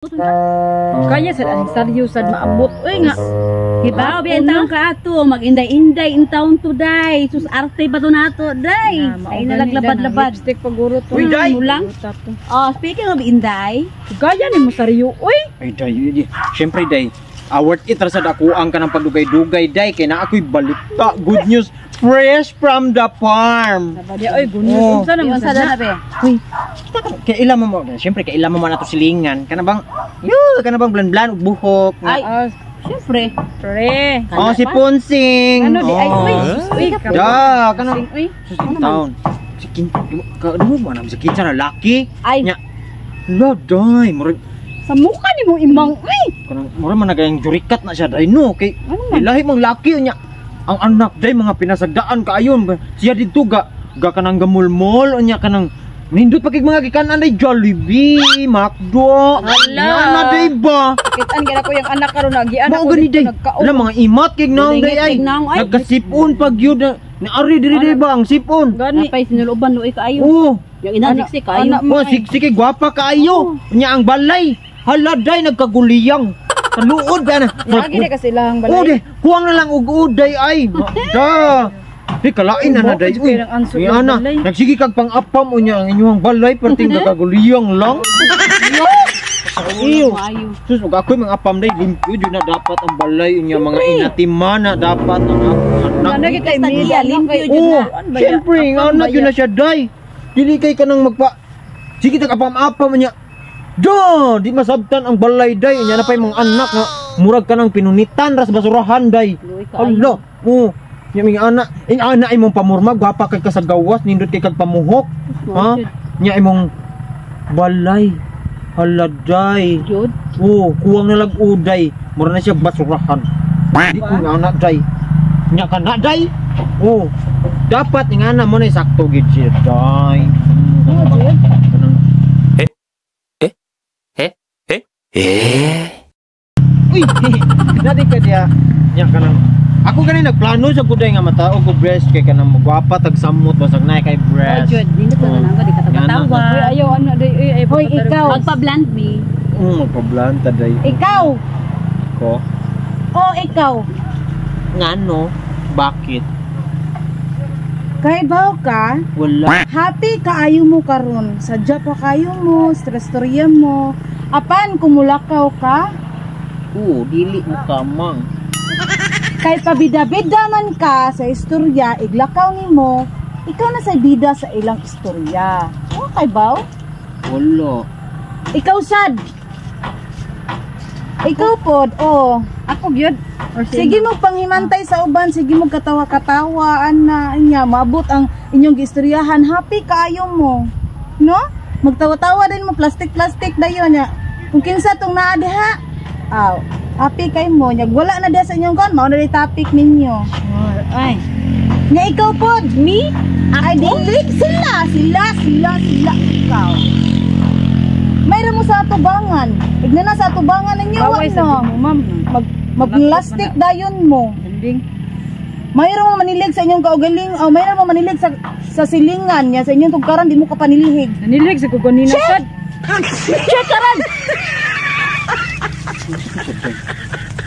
Kaya sad ang saryo sad maabot oy nga. Hibaw biya taon ka ato, mag-inday-inday in town to day. Sus arte ba to nato day? Ay nalaglabad-labad. Lipstick paguro to. Uy, day! Mulang. Oh, speaking of inday, Gaya ni mo saryo oy. Ay, day, day. Siyempre, day. Worth it ra sad ako ang kanang pagdugay-dugay, day. Kay naa ako'y balita. Good news. Fresh from the farm. Di oy gunos Oh. unsa naman yung sad sa na. na be. Uy, kay ila mo mo. Siyempre, kay ila mo man ato silingan. Kana bang, yo, kana bang blan-blan ug buhok. Nga. Ay, Ah, syempre. pre. Oh, si Ponsing. Ano di ay Oh. oy. Sus, oy. Da, kana. Uy. Sus, in town. Si Kin, ka, ano mo na si Kinsa na laki. Ay, Nya. La, day. Murag, Sa mukha ni mo imang oy. kanang mura man nagayang jurikat na siya day no kay Ano man? ilahi mong laki niya ang anak day mga pinasagdaan kaayon siya didto ga ga kanang gamulmol unya kanang nindot pa kay mga gikanan day Jollibee, McDo. Hala. Nya na day ba? Kitan gyud ako yung anak karon nagian Mao ako gani dito day. nagkaon. Wala mga imat kay naong day ay. Naong ay. Nagkasipon pag yun na naari diri day ba ang sipon. Gani. Napay sinuloban luoy kaayo. Oo. Yung ina Anak- siksi kaayo. anak mo Oh, ay. sige gwapa kaayo. Unya ang balay. Hala day nagkaguliyang. Sa luod ba na. Lagi na kasi ilang Oh, balay. di, kuwang na lang og uday ay. Da. Di kalain na na day. Uy, ang anso Uy, yung ana, balay. nagsige kag pang-apam unya ang inyong balay perting kaguliyang lang. Iyo. Maayo. Sus, ug ako'y mga apam day limpyo jud na dapat ang balay unya mga inatimana dapat ang akong anak. Ano gyud kay Basta Mila niya, limpyo jud Oh, na. syempre nga anak jud na siya day. Dili kay kanang magpa Sige tag apam-apam unya. Do, di masabtan ang balay day unya na pay mga anak nga murag kanang pinunitan ras basurahan day. Luoy kaayo. Hala, oh. Nya mga anak, ing ana imong pamurma, gwapa kay ka sa gawas, nindot kay kag pamuhok. Ha? Nya imong balay. Hala day. Jud. Oh, kuwang na lag uday. Mura na siya basurahan. Di ko nga anak day. Nya ka na day. Oh. Dapat nga ana mo na sakto gid siya day. Kanang Uy, nadi ka diya. Nya kanang ako gani nagplano sa guday nga mataog ko breast kay kanang magwapa tag samot basag na kay Oh, breast. Jud, nindot na nang di ka Nga na. tawa. Uy, ayaw ano day uy ay Hoy, ikaw. Magpa-blend me. Magpablanta day Ikaw! ko. O ikaw! Ngano? Bakit? Kay baw ka, Wala. happy kaayo mo karon. Sadya pa kayo mo, stress storya mo. Apan kumulakaw ka, Oo, dili mo kamang. Kay pabida-bida man ka sa istorya, iglakaw nimo, ikaw na sa bida sa ilang istorya. O kay baw? Wala. Ikaw sad. Ikaw pod, oh. Ako gyud. Or Sige mo panghimantay sa uban, sige mo katawa-katawa ana inya maabot ang inyong giistoryahan, happy kaayo mo. No? Magtawa-tawa din mo plastic-plastic dayon nya. Kung kinsa tong naa diha, aw, happy kay mo nya wala na diha sa inyong kon, mao na di topic ninyo. Ay. Nya ikaw pod, Me? ay dili sila, sila, sila, sila ikaw. Mayroon mo sa atubangan. Igna na sa atubangan ninyo, Baway sa no? mo, ma'am. Mag mag-plastic dayon mo. Dinding. Mayroon mo manilig sa inyong kaugaling, o mayroon mo manilig sa silingan niya, sa inyong tugkaran, di mo ka panilihig. Nanilig sa ko ganina sad. Check karan!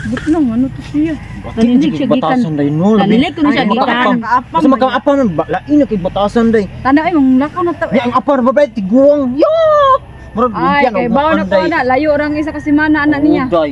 But nang ano to siya. Nanilig siya gikan. Batasan day no. Nanilig ko na siya Ay, gikan. makaapam. Basta makaapam lain na kay batasan day. Tana ay mong lakaw na ta. Nya ang apar babae tiguang. Yok. Murag Ay, lugyan kay og baw na ko anday. na layo orang isa ka semana anak niya. Uday.